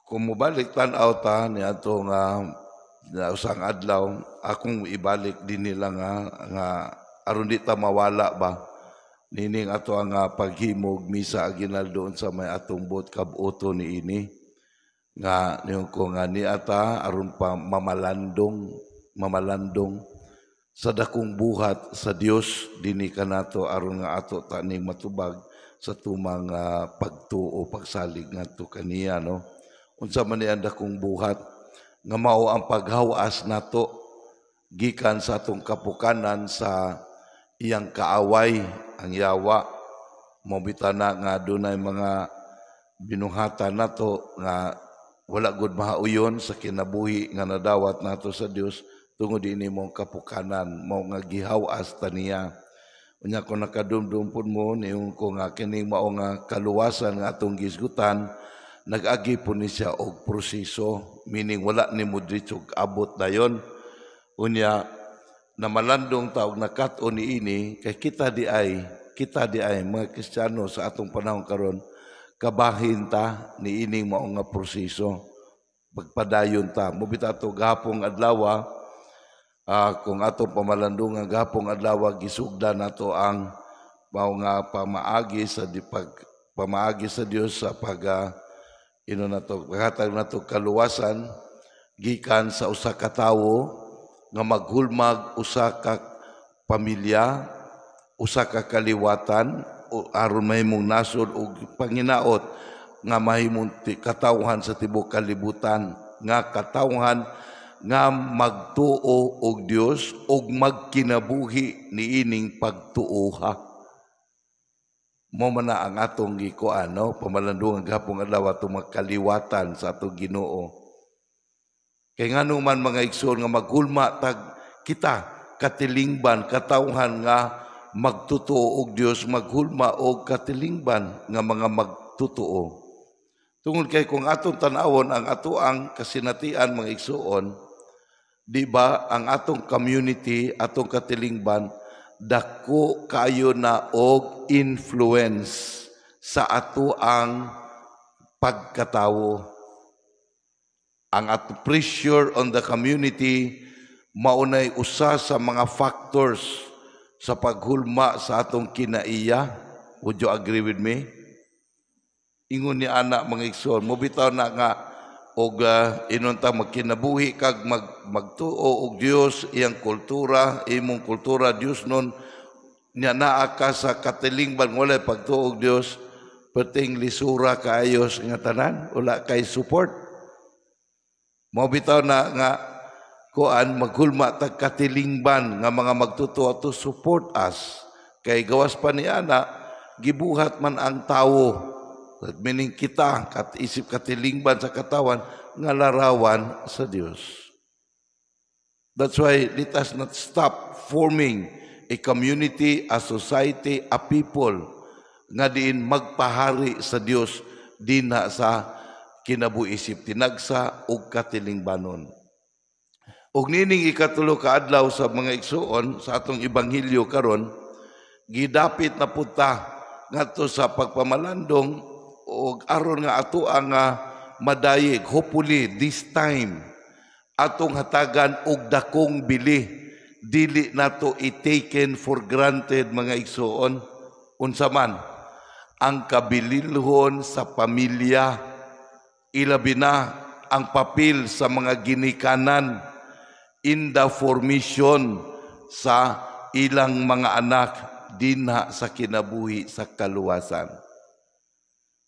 Kung mobalik tan-aw ta niadto nga usang adlaw, akong ibalik din nila nga aron di ta mawala ba nining ato ang paghimog misa aginaldo sa may atong buot kab-oto niini nga niyon ko nga niata aron pa mamalandong mamalandong sa dakong buhat sa Dios dinhi kanato aron nga ato ta ning matubag sa tumang pagtuo, pagsalig ngadto kaniya, no? Unsa man ni ang dakong buhat nga mao ang paghawas nato gikan sa atong kapukanan sa iyang kaaway, ang yawa? Mao bitaw na nga dunay mga binuhatan nato nga wala gud mahauyon sa kinabuhi nga nadawat nato sa Dios tungod ini mong kapukanan mao nga gihawas ta niya. Unya kung nakadumdum pud mo, niingon ko nga kining mao nga kaluwasan nga atong gisgutan, nag-agi po ni siya og proseso, meaning wala ni mo diretso abot dayon. Unya namalandong ta og nakat-on niini kay kita di ay mga Kristiyano sa atong panahon karon, kabahin ta niining mao nga proseso, pagpadayon ta. Mao bitaw ato gahapong adlaw, kung atong pamalandungan gahapong adlaw, gisugdan nato ang mao nga pamaagi sa di pag pamaagi sa Dios sa pag ino nato paghatag nato kaluwasan gikan sa usa ka tawo nga maghulmag usa ka pamilya, usa ka kaliwatan aron mahimong nasod ug panginaot nga mahimong katawhan sa tibuok kalibutan nga katawhan nga magtuo og Dios ug magkinabuhi niining pagtuoha. Mo man na ang atong gikuan, no, pamalandungan gahapong adlaw, atong makaliwatan sa atong Ginoo. Kay ngano man, mga igsoon, nga maghulma tag kita katilingban katawhan nga magtutuo og Dios, maghulma og katilingban nga mga magtutuo? Tungod kay kung atong tan-awon ang atoang kasinatian, mga igsoon, di ba ang atong community, atong katilingban, dako kaayo na og influence sa atoang pagkatawo. Ang ato pressure on the community maunay usa sa mga factors sa paghulma sa atong kinaiya. Would you agree with me? Ingon ni ana, mga igsoon, mo bitaw na nga og inon ta magkinabuhi kag magtuo og Dios, iyang kultura, imong kultura Dios nun niya, naa ka sa katilingban walay pagtuo og Dios, perting lisura kaayos nga tanan, wala kay support. Mao bitaw na nga kuan, maghulma tag katilingban nga mga magtutuo to support us, kay gawas pa ni ana gibuhat man ang tawo. That meaning kita, kat isip katilingban sa katawan, nga larawan sa Dios. That's why let us not stop forming a community, a society, a people nga diin magpahari sa Dios dinha sa kinabuhi isip tinagsa ug katilingbanon. Ug nining ikatulo ka adlaw sa mga igsuon sa atong ebanghelyo karon, gidapit na pud ta ngadto sa pagpamalandong og aron nga ato ang madayeg. Hopefully this time atong hatagan og dakong bili, dili nato i-taken for granted, mga igsuon. Unsa man ang kabililhon sa pamilya, ilabi na ang papel sa mga ginikanan in the formation sa ilang mga anak dinha sa kinabuhi sa kaluwasan.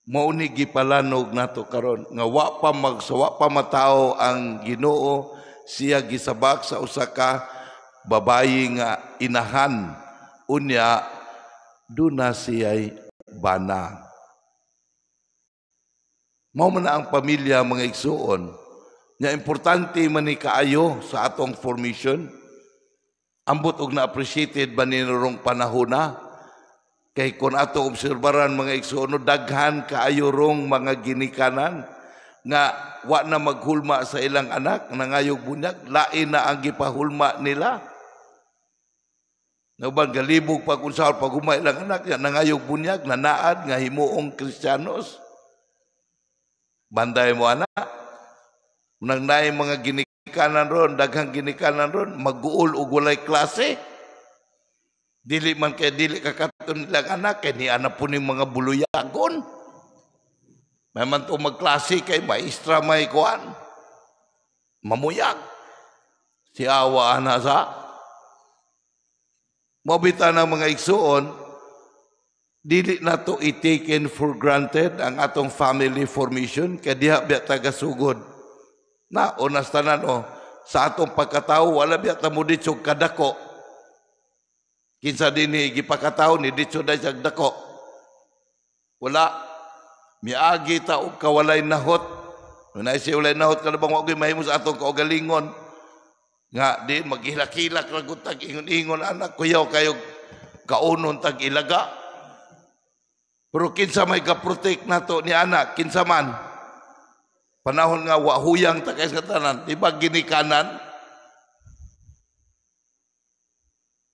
Mao ni gipalanog nato karon nga wa pa matao ang Ginoo, siya gisabak sa usa ka babayi nga inahan, unya duna siya'y bana. Mao man na ang pamilya, mga igsuon. Nya importante man ni kaayo sa atong formation. Ambot og na appreciated ba ni rong panahon na? Kay kung ato obserbaran, mga igsuon, no, daghan kaayo rong mga ginikanan nga wa na maghulma sa ilang anak, nangayog bunyag, lain na ang gipahulma nila. Nauban galibog pag unsa pag humay ilang anak, ya nangayog bunyag, nanaad nga himuong Kristiyanos. Banday mo ana. Nang naay mga ginikanan ron, daghang ginikanan ron, maguol og walay klase. Dili man kay dili kakaton nilang anak kay ni anak po ni mga buluyagon. May man to magklase kay maestra may kuan. Mamuyag. Si awa ana sa mabita ng mga igsuon, dili na to i-taken for granted ang atong family formation kay diha biya tagasugod. Na unas tanan o sa atong pagkatao wala biya ta mo ditso kadako. Kinsa dinhi gipakatao ni ditso dai sa dako. Wala, miagi ta og kawalay nahot. Naay si walay nahot kada bang wa mahimo sa atong kaugalingon. Nga di maghilak-hilak ra gud tag ingon-ingon anak, kuyaw kayo kaunon tag ilaga. Pero kinsa may ga-protect nato ni anak, kinsa man? Panahon nga wa huyang ta kay sa tanan, di ba ginikanan?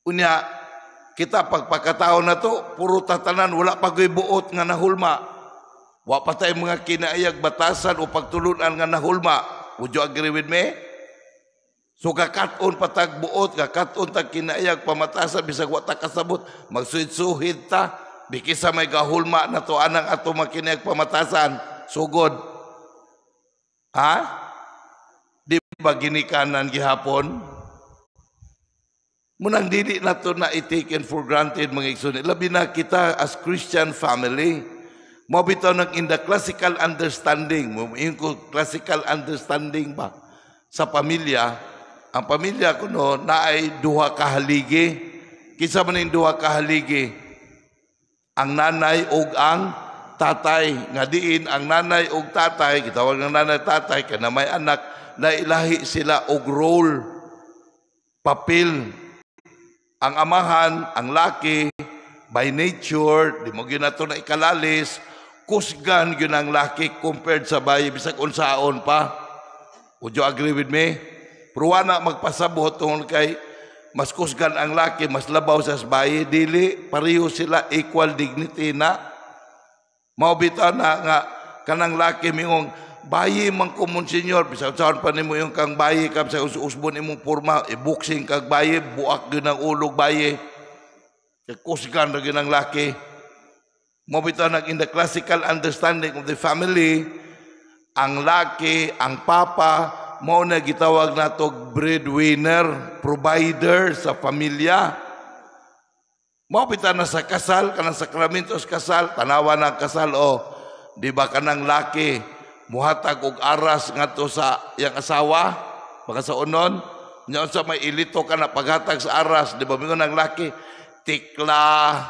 Unya kita pagpakatao na to, puro tatanan, wala pa goy buot nga nahulma. Wa pa tay mga kinaayag batasan o pagtulunan nga nahulma. Would you agree with me? So kakat-on patag buot, kakat-on tag kinaayag pamatasan bisag wa ta kasabot, magsuhid-suhid ta bikisa may gahulma na to anang ato makinayag pamatasan, sugod. Ha? Di ba ginikanan gihapon? Munang dili na to na i-taken for granted mga igsoon. Labi na kita as Christian family. Mao bitaw nang in the classical understanding, mo ko classical understanding ba sa pamilya, ang pamilya kuno naay duha ka haligi. Kinsa man ning duha ka haligi? Ang nanay ug ang tatay. Nga diin ang nanay ug tatay, gitawag ng nanay tatay kay na may anak, nailahi sila og role, papel. Ang amahan, ang laki, by nature, di mo gyud nato na ikalalis, kusgan gyud ang laki compared sa bayi bisag unsaon pa. Would you agree with me? Pero wala magpasabot tungod kay mas kusgan ang laki, mas labaw sa bayi, dili pareho sila, equal dignity na. Mao bitaw na nga kanang laki mingong bayi man ko monsenyor, bisag unsaon pa nimo yung kang bayi ka sa usbon imong porma, i-boxing kag bayi, buak gyud ang ulog bayi. Kay kusgan ra gyud ang laki. Mao bitaw nag in the classical understanding of the family, ang laki, ang papa, mao na gitawag nato breadwinner, provider sa pamilya. Mao bitaw na sa kasal, kanang sakramento sa kasal, tanawa na ang kasal o, di ba kanang laki muhatag og aras ngadto sa iyang asawa, baka sa unon, nya unsa may ilito ka na paghatag sa aras, di ba mingon ang laki, tikla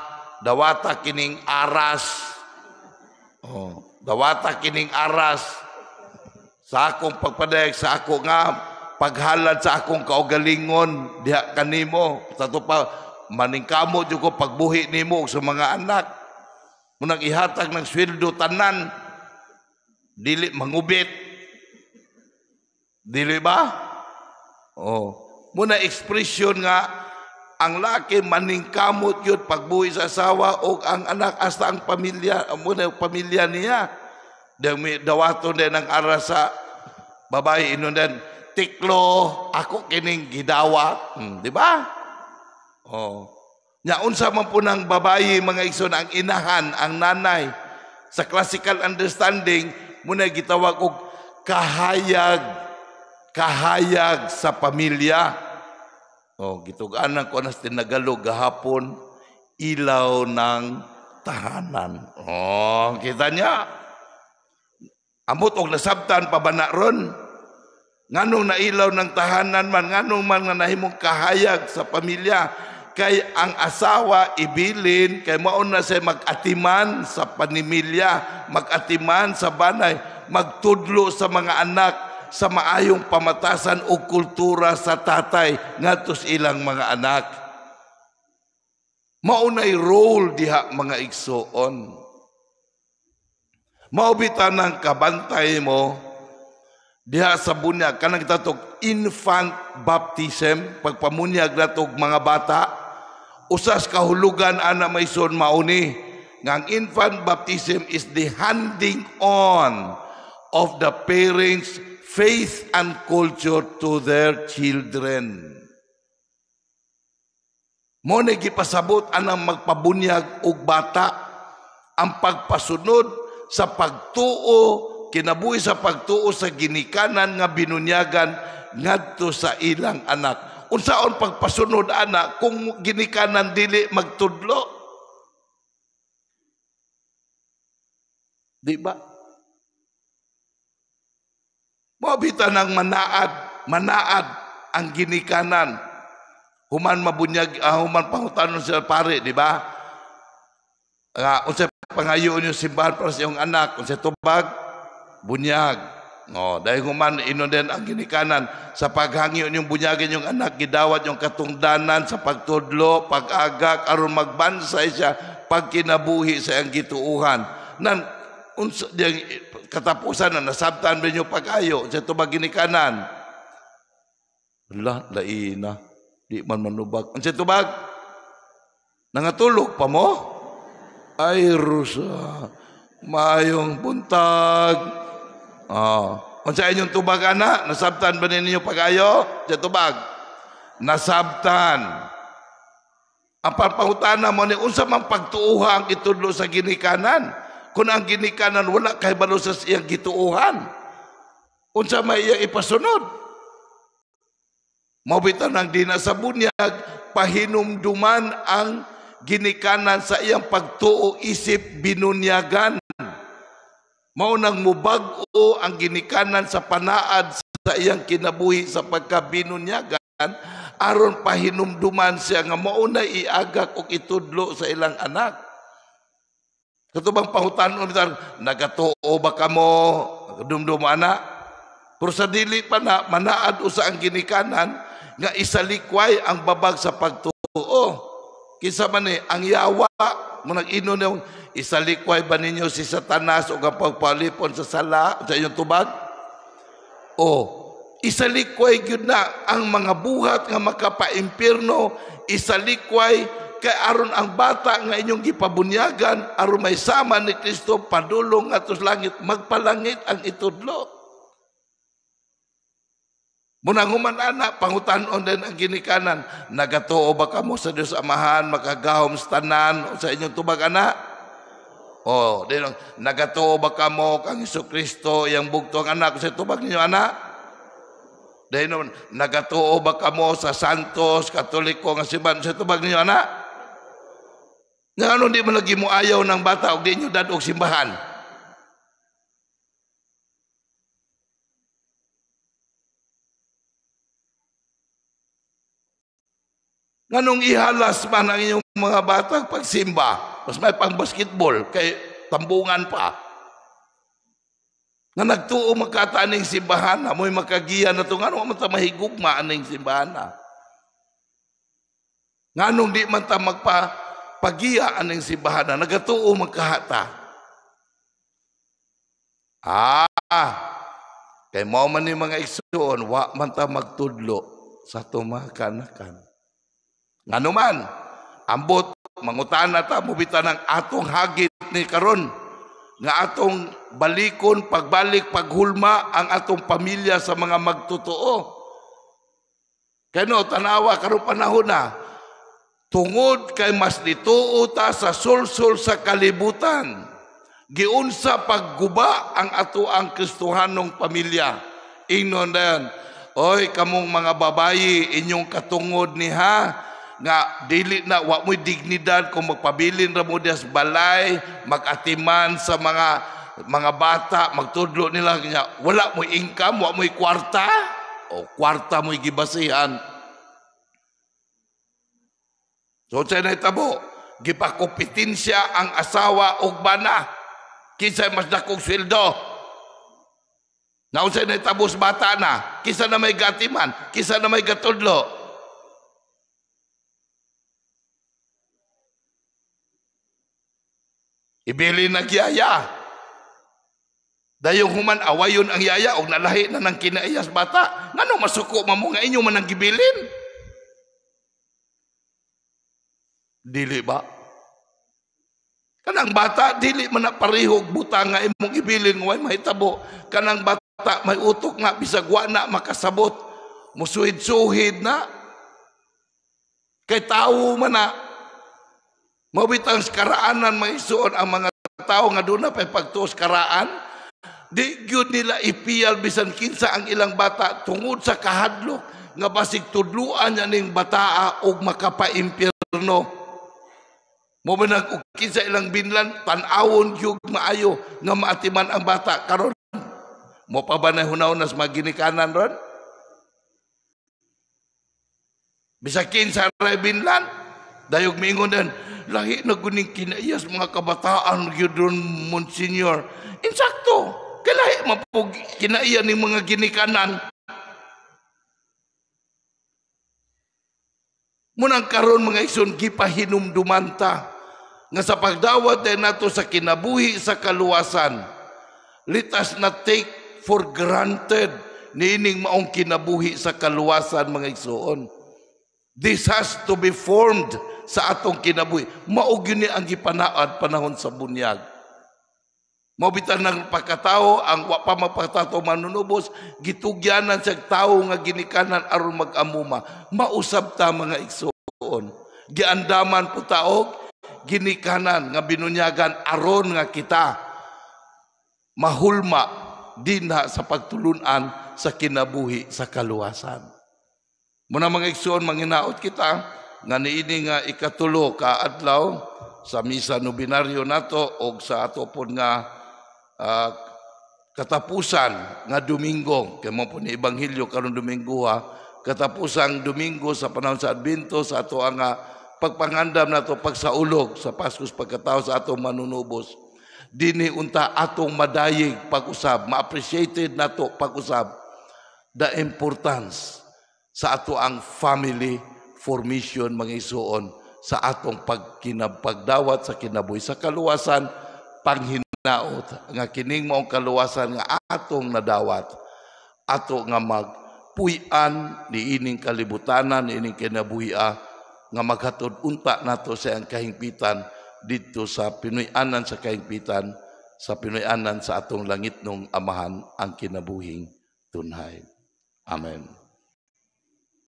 dawata kining aras. Oh, dawata kining aras sa akong pagpadayag, sa ako nga paghalad sa akong kaugalingon diha kanimo, sa to pa maningkamot jud ko pagbuhi nimo sa mga anak. Munang ihatag ng sweldo tanan, dili mangubit. Dili ba? Oh, muna ekspresyon nga ang laki maningkamot yun pagbuhi sa asawa o ang anak hasta ang pamilya, muna pamilya niya. Dahil dawaton din ang aras sa babae inon din, tiklo ako kining gidawat. Di ba? Oh. Nya unsa man po ng babae mga igsoon, ang inahan, ang nanay sa classical understanding muna gitawag og kahayag, kahayag sa pamilya. Oh, gitug-anan ko nas tinagalog gahapon, ilaw ng tahanan. Oh, kita niya. Amot og nasabtan pa ba na ron? Nganong nailaw ng tahanan man, nganong man nga nahimong kahayag sa pamilya? Kay ang asawa ibilin, kay mao na siya mag-atiman sa panimilya, mag-atiman sa banay, magtudlo sa mga anak sa maayong pamatasan o kultura sa tatay ngadto sa ilang mga anak. Mao na'y role diha mga igsoon. Mao bitaw ng kabantay mo diha sa bunyag, kanang gitawag infant baptism, pagpamunyag natog mga bata, usas kahulugan ana may son mauni nga ang infant baptism is the handing on of the parents' faith and culture to their children. Mo ni gipasabot anang magpabunyag og bata ang pagpasunod sa pagtuo, kinabuhi sa pagtuo sa ginikanan nga binunyagan ngadto sa ilang anak. Unsaon pagpasunod anak kung ginikanan dili magtudlo? Di ba? Mao bitaw nang manaad ang ginikanan. Human mabunyag, human pangutanon sila pare, di ba? Unsa pangayoon yung simbahan para sa iyong anak, unsa tubag? Bunyag. No, dahil human inon din ang ginikanan sa paghangyo yung bunyagin yung anak, gidawat yung katungdanan sa pagtudlo, pag-agak, aron magbansay siya pagkinabuhi sa iyang gituuhan. Nan unsa diyang katapusan na nasabtan ba niyo pag-ayo sa tubag ginikanan? Ala, laina. Di man manubag. Unsa tubag? Nangatulog pa mo? Ay, rusa. Mayong buntag. Oh. Unsa inyong tubag, ana? Nasabtan ba ninyo pag-ayo? Unsa tubag? Nasabtan. Ang pangutana mo ni unsa man pagtuuha ang itudlo sa ginikanan? Kung ang ginikanan wala kay balo sa iyang gituuhan, unsa may iyang ipasunod? Mao bitaw nang dina sa bunyag, pahinumduman ang ginikanan sa iyang pagtuo isip binunyagan. Mao nang mubag-o ang ginikanan sa panaad sa iyang kinabuhi sa pagkabinunyagan, aron pahinumduman siya nga mao na iagak og itudlo sa ilang anak. Katubang pangutanon nagatuo ba kamo? Dumdum ana? Pero sa dili pa na manaad usa ang ginikanan nga isalikway ang babag sa pagtuo. Kinsa man ni ang yawa mo nag-inon niyo, isalikway ba ninyo si Satanas o ang pagpalipon sa sala sa inyong tubag? O isalikway gyud na ang mga buhat nga makapaimpierno, isalikway kay aron ang bata nga inyong gipabunyagan aron may sama ni Kristo padulong ngadto sa langit, magpalangit ang itudlo. Munang human ana, pangutanon din ang ginikanan, nagatuo ba kamo sa Dios Amahan, makagahom sa tanan sa inyong tubag ana? O, din nagatuo ba kamo kang Hesukristo iyang bugtong anak sa tubag ninyo ana? Dahil nagatuo ba kamo sa Santos Katoliko nga simbahan sa tubag ninyo ana? Nga ano di man lagi mo ayaw ng bata og di nyo dadog simbahan? Nganong ihalas man ang inyong mga bata pagsimba? Mas may pang basketball kay tambungan pa. Nga nagtuo makata aning simbahan na, mo'y makagiya na ito. Ngano man ta mahigugma aning simbahan na? Nganong di man ta magpagiya aning simbahan na, nagatuo magkahata. Kay mao man ni mga igsuon, wa man ta magtudlo sa atong mga kanakan. Ngano man, ambot mangutana ta mubita ng atong hagit ni karon nga atong balikon pagbalik paghulma ang atong pamilya sa mga magtotoo. Kano tanawa karon panahon na tungod kay mas nituo ta sa sulsul sa kalibutan, giunsa pagguba ang ato ang Kristohanong pamilya. Ingnon dayon, oy kamong mga babayi, inyong katungod ni ha nga dili na wa mo'y dignidad kung magpabilin ra mo diha sa balay, magatiman sa mga bata, magtudlo nila kanya, wala mo'y income, wa mo'y kwarta, o kwarta mo'y gibasihan. So unsay nahitabo? Gipakompetensya ang asawa og bana. Kinsay mas dakong sweldo? Na unsay nahitabo sa bata na? Kinsa na may gatiman? Kinsa na may gatudlo? Ibili nagyaya. Dayong human awayon ang yaya og nalahi na ng kinaiyas bata. Ngano masuko man mo nga inyo man ang gibilin? Dili ba? Kanang bata dili man na parehog butang nga imong ibilin way mahitabo. Kanang bata may utok nga bisag wa na makasabot, musuhid-suhid na. Kay tawo man na. Mao bitang karaanan, mga igsuon, ang mga tao nga duna pay pagtuos karaan, di gyud nila ipiyal bisan kinsa ang ilang bata tungod sa kahadlok nga basig tudluan niya ning bataa og makapaimpierno. Mo ba nag kinsa ilang binlan, tan-awon gyud maayo nga maatiman ang bata karon. Mo pa ba na hunaw-na sa mga ginikanan ron? Bisag kinsa ra binlan, dayog miingon din, lahi na guning kinaiyas mga kabataan gyud ron, Monsignor. Insakto, kay lahi man pug kinaiya ning mga ginikanan. Munang karon, mga igsoon, gipahinumduman ta nga sa pagdawat din nato sa kinabuhi sa kaluwasan, let us not take for granted niining maong kinabuhi sa kaluwasan, mga igsoon. This has to be formed sa atong kinabuhi. Mao gyud ni ang gipanaad panahon sa bunyag. Mao bitan ng pagkatao, ang wa pa magpakatao manunubos, gitugyanan sa tawo nga ginikanan aron mag-amuma. Mausab ta, mga igsoon. Giandaman po taog ginikanan nga binunyagan aron nga kita mahulma dinha sa pagtulunan sa kinabuhi sa kaluwasan. Muna, mga igsoon, manginaot kita nga niini nga 3 ka adlaw sa misa nobinaryo nato og sa ato pod nga katapusan nga Domingo, kay mo po ni ebanghelyo karon Domingo ha, katapusang Domingo sa panahon sa Adbento, sa ato ang pagpangandam nato pagsaulog sa Pasko pagkatao sa atong manunubos. Dinhi unta atong madayig pag-usab, ma-appreciated nato pag-usab the importance sa ato ang family formation, mga igsuon, sa atong pagdawat sa kinabuhi sa kaluwasan. Panghinaot nga kining maong kaluwasan nga atong nadawat, ato nga magpuy-an niining kalibutanan, niining kinabuhia nga maghatod unta nato sa iyang kahingpitan didto sa Pinoy-anan, sa kahingpitan sa Pinoy-anan sa atong langitnong Amahan, ang kinabuhing tunhay. Amen.